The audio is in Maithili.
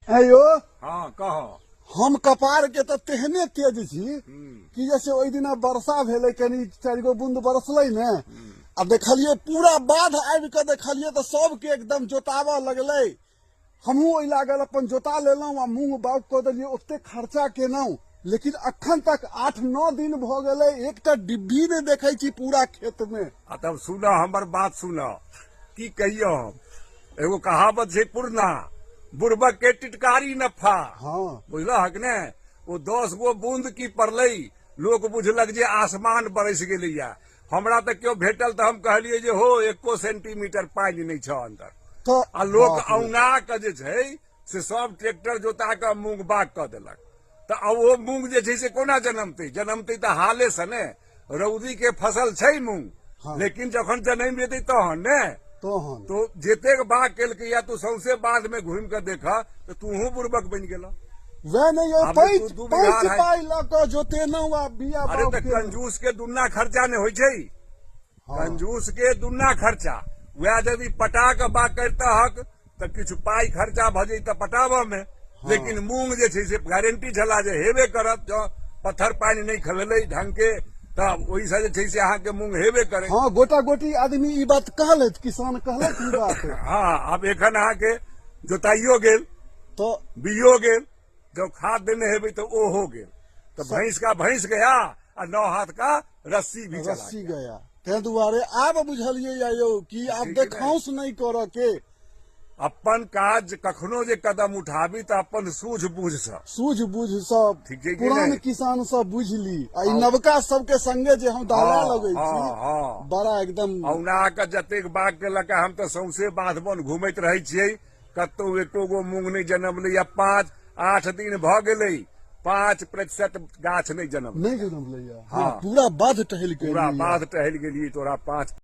आयो। हाँ, कह। हम कपार के तऽ तेहने तेज छी कि जैसे ओहि दिना वर्षा भेलै, कनि 4 गो बूंद बरसलै ने, आ देखलियै पूरा बाढ़ आबि कऽ देखलियै तऽ सबके एकदम जोताबऽ लगलै। हमहूँ ओहि लागल अपन जोता लेलहुँ आ मूँग बाउग कऽ देलियै, ओते खर्चा केलहुँ, लेकिन अखन तक 8-9 दिन भऽ गेलै, एकटा डिब्बी नहि देखै छी पूरा खेत मे। आ तब सुनऽ, हमर बात सुनऽ, की कहियौ हम, एगो कहावत छै पुरना, बुड़बक के टिटकारी नफा। बुझलहक ने? ओ 10 गो बूंद की पड़लै, लोक बुझलक जे आसमान बरसि गेलैया। हमरा तऽ केओ भेटल तऽ हम कहलियै जे हो 1 सेंटीमीटर पानि नहि छह अंदर। तऽ आ लोक बाप रे। औना के जे छै से सब ट्रैक्टर जोता कऽ मूंग बाग कऽ देलक। तऽ आब ओ मूंग जे छै से कोना जनमतै? जनमतै तऽ हाले से ने। रौदी के फसल छै मूंग, लेकिन जखन जनमि जेतै तहन ने। तहन तो जतेक बाग केलकै या तू सौंसे बाध में घुमि कऽ देख तऽ तूहू बुड़बक बनि गेल। वएह नहि यौ, आब पैंच दू बीघा पैंच अढ़ाई। पाइ लऽ कऽ जोतेलहुँ आ बिया अरे बाउग तऽ केलहुँ। कंजूस के दुन्ना खर्चा ने होइ छै। कंजूस के दुन्ना खर्चा। वएह यदि पटा कऽ बाग करितहक तऽ किछु पाइ खर्चा भऽ जैतऽ पटाबऽ मे, लेकिन मूंग जे छै से गारंटी छला जे हेबे करत। जँ पत्थर पानि नहि खेलेलै ढंग के तऽ ओहिसँ जे छै से अहाँके मूंग हेबे करे। हँ, गोटा गोटी आदमी ई बात कहलथि, किसान कहलथि ई बात। हँ, आब एखन अहाँके जोताइयो गेल, तऽ बियो गेल, जब खाद देने हेबै तऽ ओहो गेल, तऽ भैंस का भैंस गया आ 9 हाथ का रस्सी भी चला रस्सी गया। गया। ताहि दुआरे आब बुझलियै या यौ कि आब ठीक है। देखाउस नहि करऽ के। अपन काज कखनो जे कदम उठाबी तऽ अपन सूझ बूझ सँ, सूझ बूझ सँ, ठीक छै कि पुरान नहि? किसान सब बुझि ली आ ई नवका सबके संगे जे हम दहला लगै छी, बड़ा एकदम औना के जतेक बाग केलक। हम तऽ सौंसे बाध बन घुमैत रहै छियै, कतौ एको गो मूंग नहि जनमलै। आ 5-8 दिन भऽ गेलै, 5% गाछ नहि जनमलै। नहि जनमलै। हाँ। पूरा बाध टहल के पूरा एलियै। बाध टहल गेलियै तोरा 5